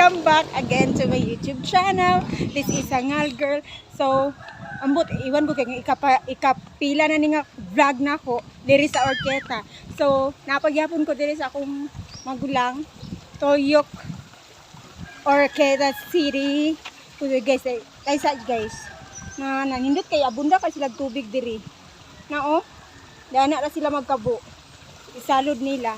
Welcome back again to my YouTube channel. This is Angal Girl. So, ambot, iwan ko kay nga ikapila na ni nga vlog na ko diri sa Horqueta. So, napagyapon ko diri sa akong magulang, Toyok, Horqueta City. Kuya guys, ay, ay sa guys. Na nanindot kay abunda kay sila tubig diri. Na oh, dana ra sila magkabo. Isalod nila.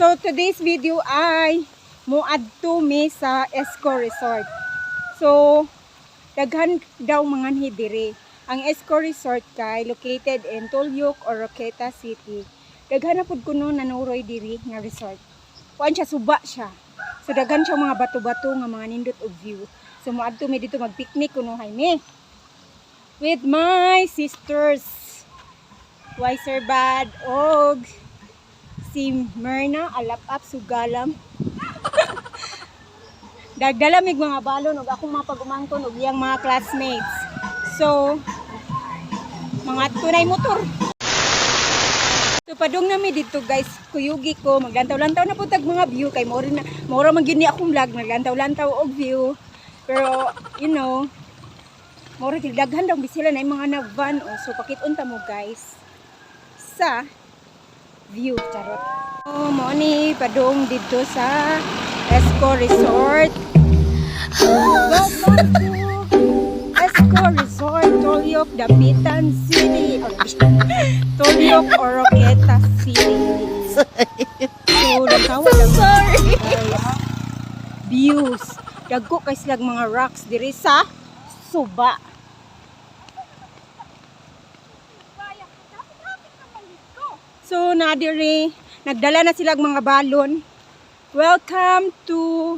So today's video ay moadto mi sa Esco Resort. So daghan daw mga diri. Ang Esco Resort kay located in Tolyok or Oroquieta City. Daghan na pud kuno nanuroy diri nga resort. Kuan siya, suba siya. So daghan siya mga bato-bato nga mga nindot og view. So moadto mi dito, mag-picnic kuno hay mi. With my sisters. Wiser Bad og si Myrna Alap-up Sugalam. Dagdala mig mga balon ug akong mga pag-umangkon ug iyang mga classmates. So, mga tunay motor. So padung nami dito guys, kuyugi ko, maglantaw-lantaw na po tag mga view kay mao na mao ra man gyud ni akong vlog, maglantaw-lantaw og view. Pero mao ra gyud, daghan daw sila na yung mga nagvan, oh. So pakit-on ta mo guys sa view, charot. Oh, mo ni padung dito sa Esco Resort. Welcome to Esco Resort, Tolyok, Dapitan City. Tolyok, Oroquieta City. So, nagtawa lang Sorry. Guys. Views. Dagko kay silang mga rocks diri sa suba. So, na diri, nagdala na silang mga balon. Welcome to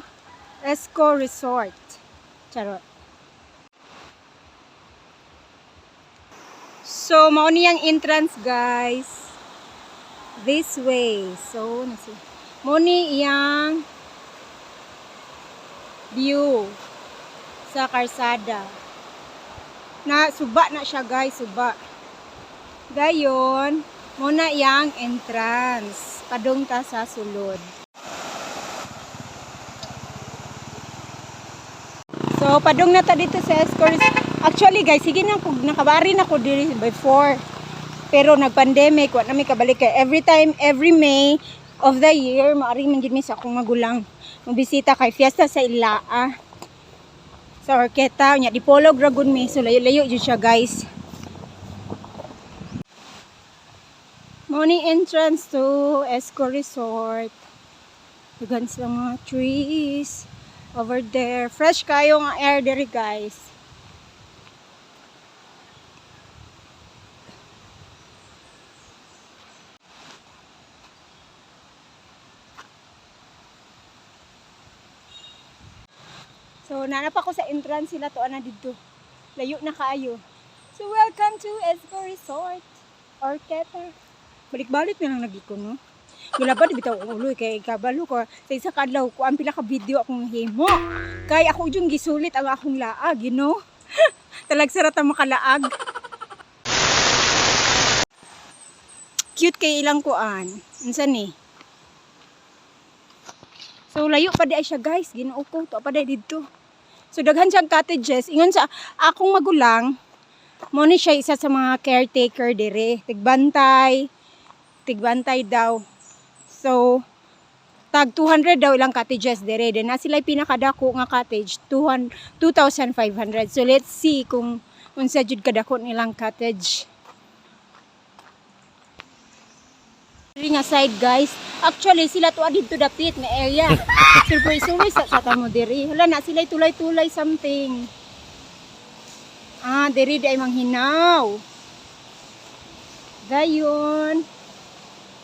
Esco Resort. Charot. So, mao niyang entrance, guys. This way. So, nasi. Mao ni iyang view sa karsada. Na suba na siya, guys, suba. Dayon, mao na iyang entrance. Padung ta sa sulod. So, padung na ta dito sa Esco Resort. Actually, guys, sige na kung nakabari na ko diri before. Pero nag-pandemic, wa na mi kabalik kay every time, every May of the year, maari man gid mi sa akong magulang magbisita kay fiesta sa Ilaa. Sa Horqueta, nya Dipolog ra gud mi. So layo-layo jud siya, guys. Morning entrance to Esco Resort. Daghan sila mga trees over there. Fresh kayo nga air diri, guys. So, nanap ako sa entrance sila to ana didto. Layo na kaayo. So, welcome to Esco Resort. Horqueta. Balik-balik na lang lagi ko, no? Gilabad bitaw ko ulo kay kabalo ko sa isa ka adlaw ko ang pila ka video akong himo. Kay ako yung gisulit ang akong laag. Talag sarat ang makalaag. Cute kay ilang kuan. Unsa ni? So layo pa di ay siya, guys, Ginoo ko, to pa di didto. So daghan siyang cottages. Ingon sa akong magulang, mo ni siya isa sa mga caretaker dire, tigbantay, tigbantay daw. So tag 200 daw ilang cottages dire. Then na sila pinakadako nga cottage, 200 2,500. So let's see kung unsa jud kadako nilang cottage. Diri nga side, guys. Actually sila tuwa didto dapit nga area. Surprise always sa tamo diri. Hala na sila tulay-tulay something. Ah, diri di ay manghinaw. Dayon.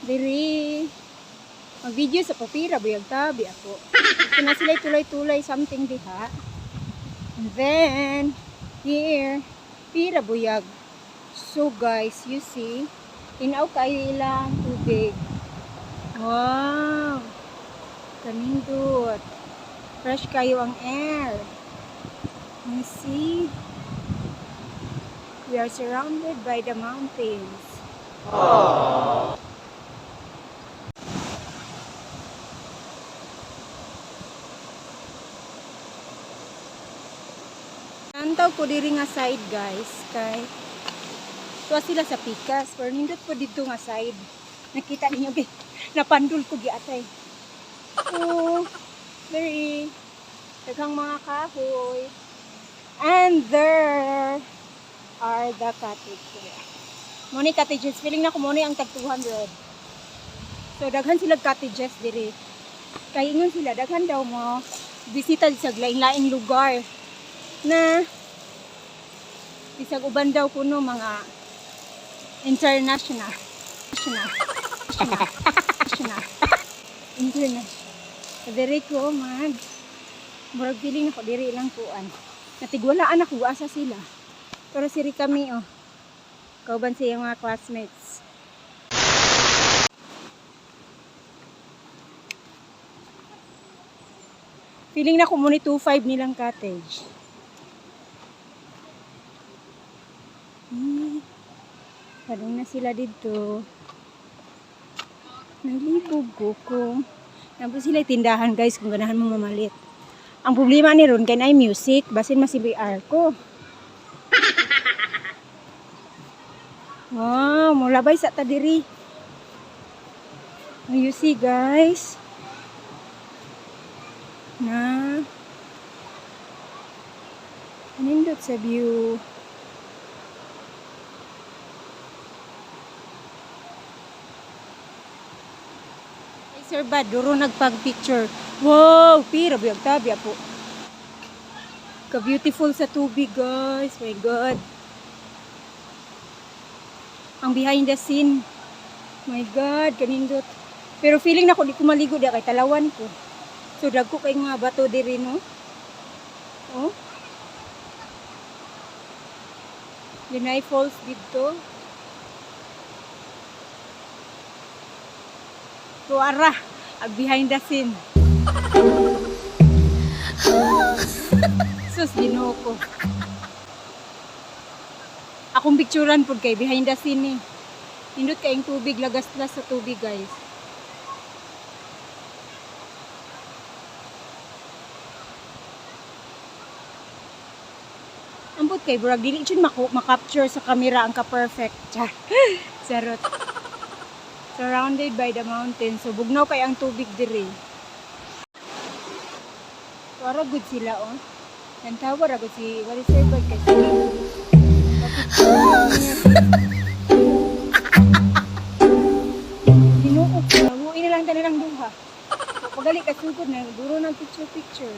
Diri. Mag-video sa papira, buyag tabi ako. So na sila tulay-tulay something diha. And then, here, pira buyag. So guys, you see, inaw kayo ilang tubig. Wow! Kanindot. Fresh kayo ang air. You see? We are surrounded by the mountains. Lantaw ko diri nga side, guys, kay tuwa sila sa pikas pero nindot po dito nga side. Nakita ninyo gi napandul ko giatay. Oh, very daghang mga kahoy. And there are the cottage. Mao ni cottages, feeling na ko mao ni ang tag 200. So daghan sila cottages diri. Kay ingon sila daghan daw mo bisita sa lain-laing lugar na bisag uban daw kuno mga international national national national international. Diri ko mag murag feeling ako diri lang kuan. Natigwalaan ako asa sila. Pero siri kami, oh. Kauban sa iyang mga classmates. Feeling na kumuni 2.5 nilang cottage. Padung na sila dito. Naglibog ko kung Napo sila tindahan, guys, kung ganahan mo mamalit. Ang problema ni ron kay naay music, basin mas CBR ko. Wow, mulabay sa ta diri. Oh, you see, guys. Na nindot sa view. Ay, Sir Bad, duro nagpag-picture. Wow, pira biyag tabi po. Ka-beautiful sa tubig, guys. My God. Ang behind the scene. My God, kanindot. Pero feeling na ko di ko maligo di kay talawan ko. So dagko kay nga bato diri, no. Oh. Linay Falls dito. Tuara, ag behind the scene. Sus, Ginoo ko. Akong picturean pud kay behind the scene ni. Nindot kayong tubig, lagas-las sa tubig, guys. Ambot kay burag dili jud mako makapture sa camera ang ka-perfect. Char. Charot. Surrounded by the mountain. So bugnaw kay ang tubig diri. Wara good sila, oh. Nantawa ra gud si what is it kay sila. Ginoo ko, nabuhi na lang tayo lang duha. Pagali ka sugod na, duro ng picture picture.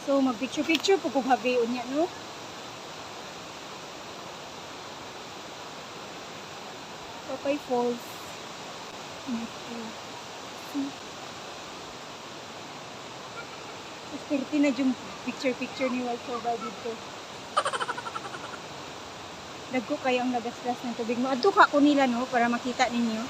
So mag picture picture po kung habi unya, no. Papay Falls. Ito. Mas perti na yung picture picture ni Walter dito. Dagko kayo ang lagaslas ng tubig mo. Adto ka ko nila, no, para makita ninyo.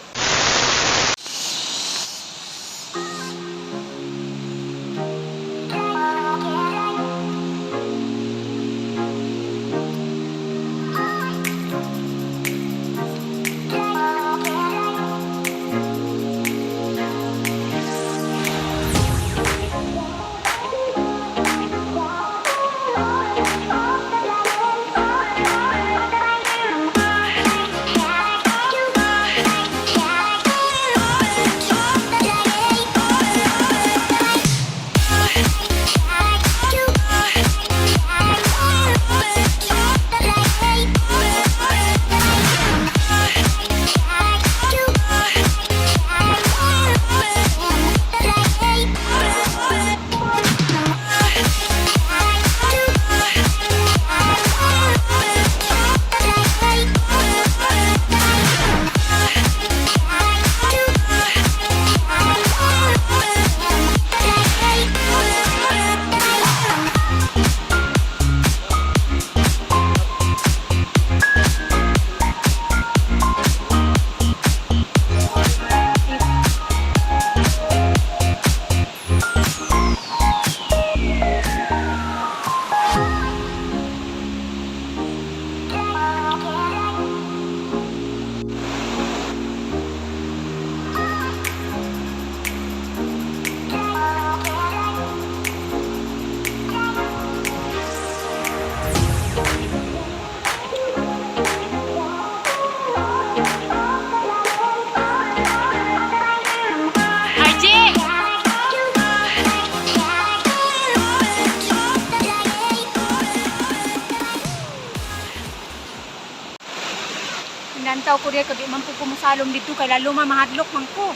Bitaw ko diay kay di man po ko mosalom dito kay lalo ma mahadlok man ko.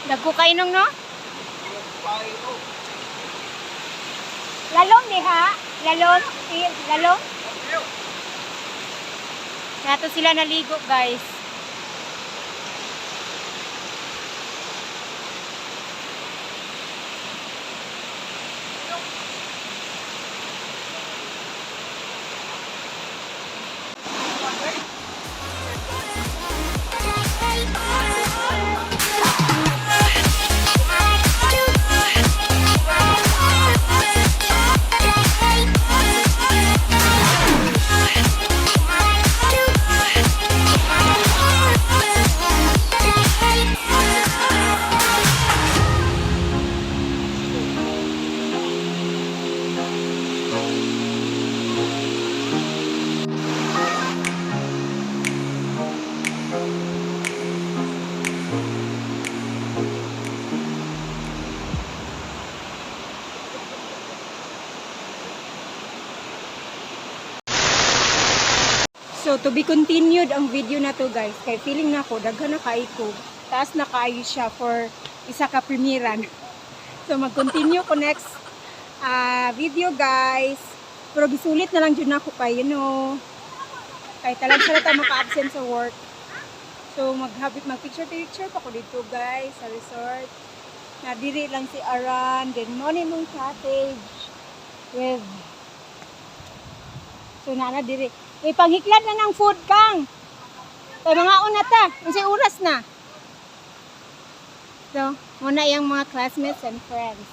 Dagko kay nung no? Lalom diha, lalom, lalom. Nato sila naligo, guys. So to be continued ang video na to, guys, kay feeling na ko daghan na kaayo ko. Taas na kaayo siya for isa ka premieran. So mag-continue ko next video, guys. Pero gisulit na lang jud nako kay kay talag sila ta maka-absent sa work. So maghabit mag picture picture pa ko dito, guys, sa resort. Na diri lang si Aran, then mo ni mong cottage with. So nana diri. Ipanghiklat na ng food kang. Kay mga una ta, unsay oras na? So, muna iyang mga classmates and friends.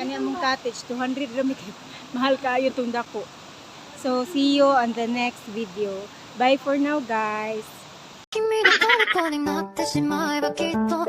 Kani among cottage, 200 ra mi kay mahal kaayo tong dako. So, see you on the next video. Bye for now, guys. 君の虜になってしまえばきっと